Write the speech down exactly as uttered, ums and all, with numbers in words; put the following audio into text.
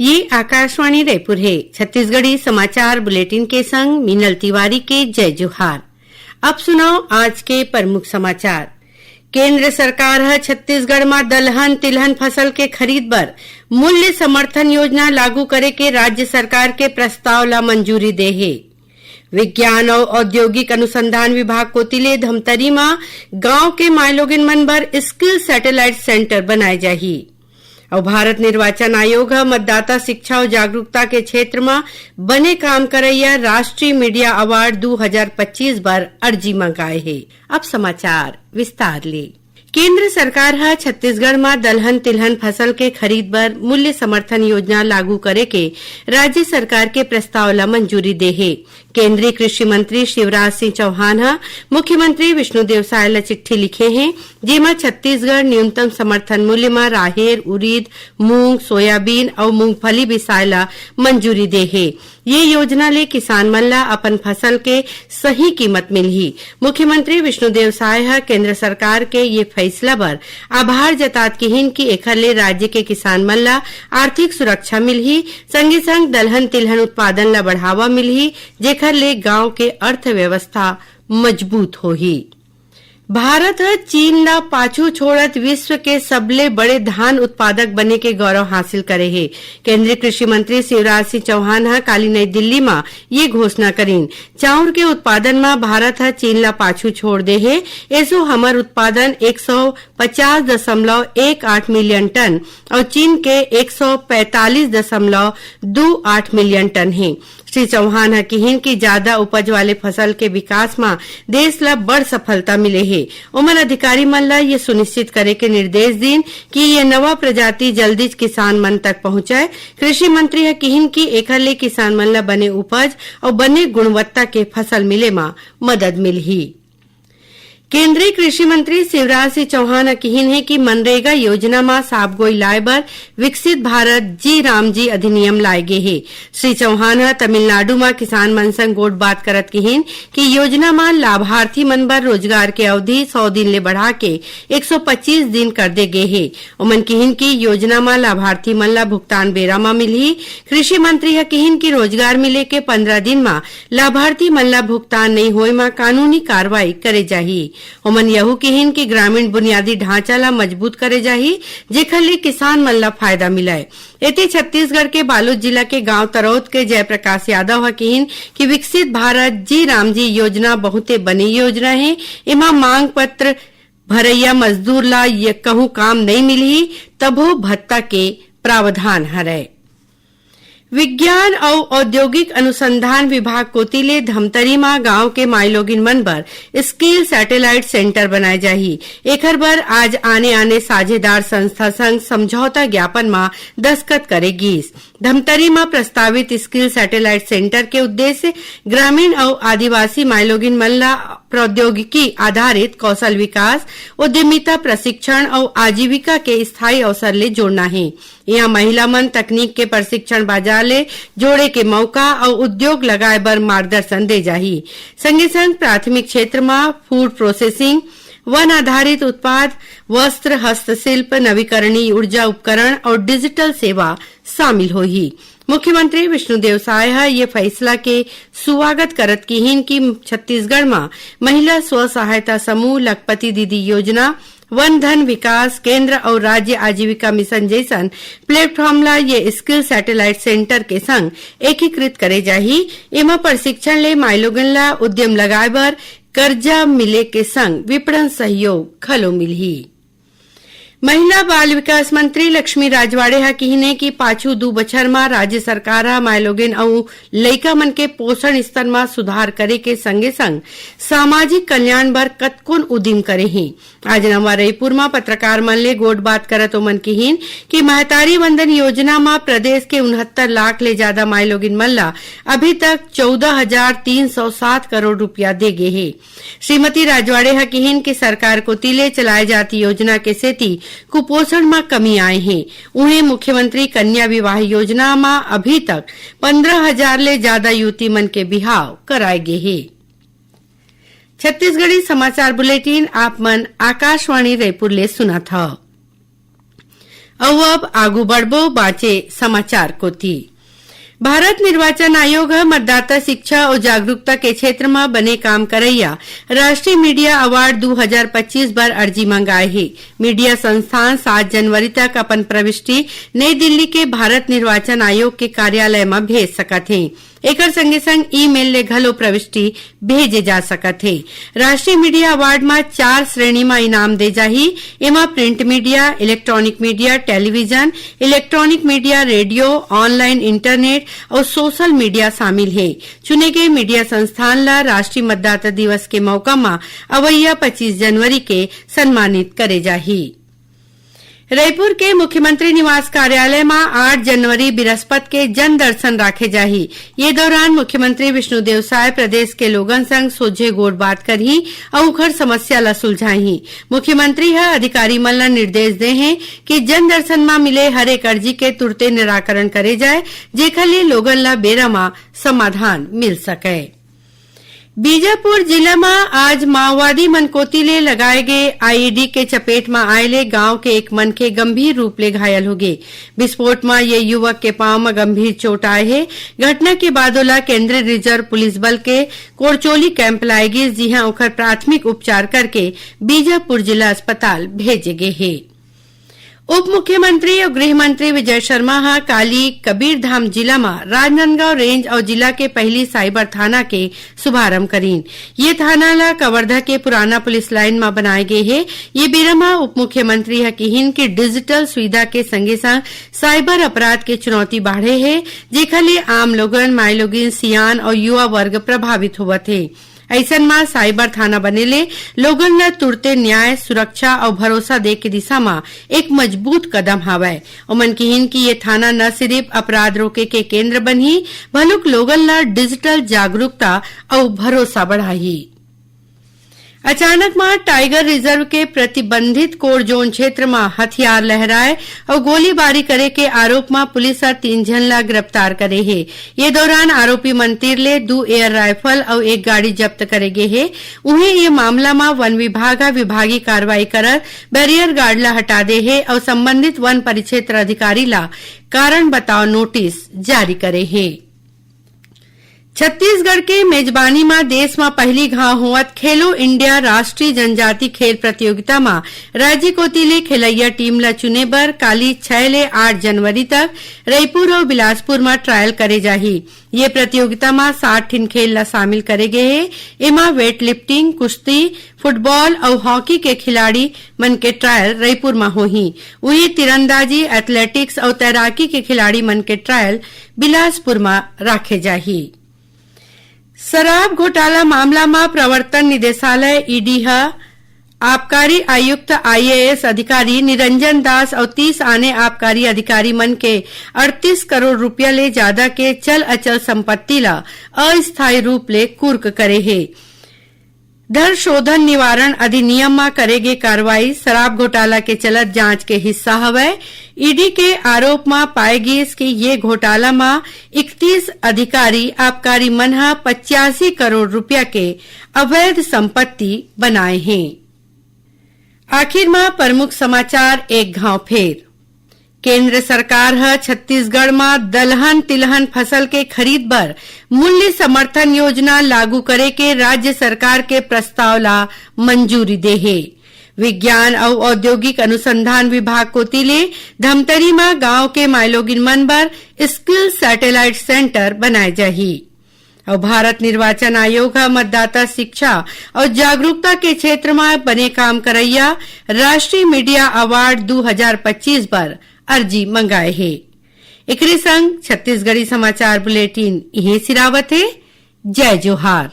ये आकाशवाणी रायपुर हे। छत्तीसगढ़ी समाचार बुलेटिन के संग मीनल तिवारी के जय जोहार। अब सुनव आज के प्रमुख समाचार। केंद्र सरकार ह छत्तीसगढ़ म दलहन तिलहन फसल के खरीद बर मूल्य समर्थन योजना लागू करे के राज्य सरकार के प्रस्ताव ला मंजूरी दे हे। विज्ञान अउ औद्योगिक अनुसंधान विभाग कोति ले धमतरी म गांव के माईलोगिन मन बर स्किल सैटेलाइट सेंटर बनाए जाही। अउ भारत निर्वाचन आयोग ह मतदाता शिक्षा अउ जागरूकता के क्षेत्र म बने काम करइया राष्ट्रीय मीडिया अवार्ड दू हजार पच्चीस बर अर्जी मंगाए हे। अब समाचार विस्तार ले। केंद्र सरकार ह छत्तीसगढ़ म दलहन तिलहन फसल के खरीद बर मूल्य समर्थन योजना लागू करे के राज्य सरकार के प्रस्ताव ल मंजूरी दे हे। केंद्रीय कृषि मंत्री शिवराज सिंह चौहान ह मुख्यमंत्री विष्णुदेव साय ल चिट्ठी लिखे हे, जेमा छत्तीसगढ़ न्यूनतम समर्थन मूल्य म राहेर, उरीद, मूंग, सोयाबीन अउ मूंगफली बिसाय ल मंजूरी दे हे। ये योजना ले किसान मन ल अपन फसल के सही कीमत मिलही। मुख्यमंत्री विष्णुदेव साय ह केंद्र सरकार के ये फैसला बर आभार जतात किहिन कि एखर ले राज्य के किसान मन ल आर्थिक सुरक्षा मिलही, संगे संग दलहन तिलहन उत्पादन ल बढ़ावा मिलही, जेखर ले गांव के अर्थव्यवस्था मजबूत होही। भारत ह चीन ला पाछू छोड़त विश्व के सबले बड़े धान उत्पादक बने के गौरव हासिल करे हे। केंद्रीय कृषि मंत्री शिवराज सिंह चौहान ह काली नई दिल्ली म ये घोषणा करीन। चाउर के उत्पादन म भारत ह चीन ला पाछू छोड़ दे हे। एसो हमर उत्पादन एक सौ पचास दशमलव एक आठ मिलियन टन अउ चीन के एक सौ पैंतालीस दशमलव दू आठ मिलियन टन हे। श्री चौहान ह किहिन कि जादा उपज वाले फसल के विकास म देश ल बड़ सफलता मिले हे। ओमन अधिकारी मन ल ये सुनिश्चित करे के निर्देश दीन कि ये नवा प्रजाति जल्दीच किसान मन तक पहुंचय। कृषि मंत्री ह किहिन कि एखर ले किसान मन ल बने उपज अउ बने गुणवत्ता के फसल मिले म मदद मिलही। केंद्रीय कृषि मंत्री शिवराज सिंह चौहान ह किहिन हे कि मनरेगा योजना म साफगोई लाए बर विकसित भारत जी राम जी अधिनियम लाए गे हे। श्री चौहान ह तमिलनाडु म किसान मन संग गोठबात करत किहिन कि योजना म लाभार्थी मन बर रोजगार के अवधि सौ दिन ले बढ़ा के एक सौ पच्चीस दिन कर दे गे हे। ओमन किहिन कि योजना म लाभार्थी मन ल भुगतान बेरा म मिलही। कृषि मंत्री ह किहिन कि रोजगार मिले के पंद्रह दिन म लाभार्थी मन ल भुगतान नइ होए म कानूनी कार्रवाई करे जाही। ओमन यहू किहिन कि ग्रामीण बुनियादी ढांचा ल मजबूत करे जाही, जेखर ले किसान मन ल फायदा मिलय। एती छत्तीसगढ़ के बालोद जिला के गांव तरौद के जयप्रकाश यादव ह किहिन कि विकसित भारत जी राम जी योजना बहुते बने योजना हे। एमा मांग पत्र भरइया मजदूर ला ये कहूं काम नइ मिलही, तभो भत्ता के प्रावधान हरय। विज्ञान अउ औद्योगिक अनुसंधान विभाग कोति ले धमतरी म गांव के माईलोगिन मन बर स्किल सैटेलाइट सेंटर बनाए जाही। एखर बर आज आने-आने साझेदार संस्था संग समझौता ज्ञापन म दस्तखत करे गीस। धमतरी म प्रस्तावित स्किल सैटेलाइट सेंटर के उद्देश्य ग्रामीण अउ आदिवासी माईलोगिन मन ल प्रौद्योगिकी आधारित कौशल विकास, उद्यमिता प्रशिक्षण अउ आजीविका के स्थायी अवसर ले जोड़ना हे। इहां महिला मन तकनीक के प्रशिक्षण बाजार ले जोड़े के मौका अउ उद्योग लगाए बर मार्गदर्शन दे जाही। संगे संग प्राथमिक क्षेत्र म फूड प्रोसेसिंग, वन आधारित उत्पाद, वस्त्र, हस्तशिल्प, नवीकरणीय ऊर्जा उपकरण अउ डिजिटल सेवा शामिल होही। मुख्यमंत्री विष्णुदेव साय ह ये फैसला के सुवागत करत किहिन कि छत्तीसगढ़ म महिला स्व सहायता समूह, लखपति दीदी योजना, वन धन विकास केंद्र अउ राज्य आजीविका मिशन जइसन प्लेटफॉर्म ला ये स्किल सैटेलाइट सेंटर के संग एकीकृत करे जाही। एमा प्रशिक्षण ले माईलोगन ला उद्यम लगाए बर करजा मिले के संग विपणन सहयोग घलो मिलही। महिला बाल विकास मंत्री लक्ष्मी राजवाड़े ह किहिने कि पाछू दू बछर म राज्य सरकार ह माईलोगिन अउ लइका मन के पोषण स्तर म सुधार करे के संगे-संग सामाजिक कल्याण बर कतकोन उदिम करे हे। आज नवा रईपुर म पत्रकार मन ले गोठबात करत ओमन किहिन कि महतारी वंदन योजना म प्रदेश के उनहत्तर लाख ले जादा माईलोगिन मन ल अभी तक चौदह हजार तीन सौ सात करोड़ रुपया दे गे हे। श्रीमती राजवाड़े ह किहिन कि सरकार कोति ले चलाए जात योजना के सेती कुपोषण म कमी आए हे। उहें, मुख्यमंत्री कन्या विवाह योजना म अभी तक पंद्रह हजार ले जादा युवती मन के बिहाव कराए गे हे। छत्तीसगढ़ी समाचार बुलेटिन आप मन आकाशवाणी रईपुर ले सुनत हव। अउ अब आगू बढ़बो बांचे समाचार कोति। भारत निर्वाचन आयोग ह मतदाता शिक्षा अउ जागरूकता के क्षेत्र म बने काम करइया राष्ट्रीय मीडिया अवार्ड दू हजार पच्चीस बर अर्जी मंगाए हे। मीडिया संस्थान सात जनवरी तक अपन प्रविष्टि नई दिल्ली के भारत निर्वाचन आयोग के कार्यालय म भेज सकत हे। एकर संगे संग ईमेल ले घलो प्रविष्टि भेजे जा सकत हे। राष्ट्रीय मीडिया अवार्ड म चार श्रेणी म इनाम दे जाही। एमा print media, electronic media, television, electronic media, radio, online internet अउ सोशल मीडिया शामिल हे। चुने गए मीडिया संस्थान ल राष्ट्रीय मतदाता दिवस के मौका म अवइया पच्चीस जनवरी के सम्मानित करे जाही। रईपुर के मुख्यमंत्री निवास कार्यालय म आठ जनवरी बिरस्पत के जन दर्शन राखे जाही। ये दौरान मुख्यमंत्री विष्णुदेव साय प्रदेश के लोगन संग सोझे गोठ बात करही अउ उखर समस्या ल सुलझाही। मुख्यमंत्री ह अधिकारी मन ल निर्देश दे हे कि जन दर्शन म मिले हर एक अर्जी के तुरते निराकरण करे जाए, जेखर ले लोगन ल बेरा म समाधान मिल सकय। बीजापुर जिला म आज माओवादी मन कोति ले लगाए गे आईईडी के चपेट म आए ले गांव के एक मनखे गंभीर रूप ले घायल होगे। विस्फोट म ये युवक के पांव म गंभीर चोट आए हे। घटना के बाद ओला केंद्रीय रिजर्व पुलिस बल के कोरचोली कैंप लाए गिस, जिहां ओखर प्राथमिक उपचार करके बीजापुर जिला अस्पताल भेजे गे हे। उप मुख्यमंत्री अउ गृह मंत्री विजय शर्मा ह काली कबीरधाम जिला म राजनांदगांव रेंज अउ जिला के पहिली साइबर थाना के शुभारंभ करीन। ये थाना ल कवर्धा के पुराना पुलिस लाइन म बनाए गे हे। ये बेरा म उप मुख्यमंत्री ह किहिन कि डिजिटल सुविधा के संगे संग साइबर अपराध के चुनौती बाढ़े हे, जेखर ले आम लोगन, माईलोगिन, सियान अउ युवा वर्ग प्रभावित होवत हे। अइसन म साइबर थाना बने ले लोगन ल तुरते न्याय, सुरक्षा अउ भरोसा दे के दिशा म एक मजबूत कदम हावय। ओमन किहिन कि ये थाना न सिरिफ अपराध रोके के केंद्र बनही, भलुक लोगन ल डिजिटल जागरूकता अउ भरोसा बढ़ाही। अचानक म टाइगर रिजर्व के प्रतिबंधित कोर जोन क्षेत्र म हथियार लहराए अउ गोलीबारी करे के आरोप म पुलिस ह तीन झन ला गिरफ्तार करे हे। ये दौरान आरोपी मन तीर ले दू एयर राइफल अउ एक गाड़ी जब्त करे गे हे। उहें, ये मामला म वन विभाग ह विभागीय कार्रवाई करत बैरियर गार्ड ला हटा दे हे अउ संबंधित वन परिक्षेत्र अधिकारी ला कारण बताओ नोटिस जारी करे हे। छत्तीसगढ़ के मेजबानी म देश म पहिली घांव होवत खेलो इंडिया राष्ट्रीय जनजाति खेल प्रतियोगिता म राज्य कोति ले खेलइया टीम ल चुने बर काली छै ले आठ जनवरी तक रईपुर अउ बिलासपुर म ट्रायल करे जाही। ये प्रतियोगिता म साठ ठिन खेल ल शामिल करे गे हे। एमा वेट लिफ्टिंग, कुश्ती, फुटबॉल अउ हॉकी के खिलाड़ी मन के ट्रायल रईपुर म होही। उही तीरंदाजी, एथलेटिक्स अउ तैराकी के खिलाड़ी मन के ट्रायल बिलासपुर म राखे जाही। शराब घोटाला मामला म प्रवर्तन निदेशालय, ईडी ह आबकारी आयुक्त, आईएएस अधिकारी निरंजन दास अउ तीस आने आबकारी अधिकारी मन के अड़तीस करोड़ रुपया ले जादा के चल अचल संपत्ति ल अस्थायी रूप ले कुर्क करे हे। धन शोधन निवारण अधिनियम म करे गे कार्रवाई शराब घोटाला के चलत जांच के हिस्सा हवय। ईडी के आरोप म पाए गिस कि ये घोटाला म इकतीस अधिकारी आबकारी मन ह पचासी करोड़ रुपया के अवैध संपत्ति बनाए हें। आखिर म प्रमुख समाचार एक घांव फेर। केंद्र सरकार ह छत्तीसगढ़ म दलहन तिलहन फसल के खरीद बर मूल्य समर्थन योजना लागू करे के राज्य सरकार के प्रस्ताव ला मंजूरी दे हे। विज्ञान अउ औद्योगिक अनुसंधान विभाग कोति ले धमतरी म गांव के माईलोगिन मन बर स्किल सैटेलाइट सेंटर बनाए जाही। अउ भारत निर्वाचन आयोग ह मतदाता शिक्षा अउ जागरूकता के क्षेत्र म बने काम करइया राष्ट्रीय मीडिया अवार्ड दू हजार पच्चीस बर अर्जी मंगाए हे। एकरे संग छत्तीसगढ़ी समाचार बुलेटिन इहें सिरावत हे। जय जोहार।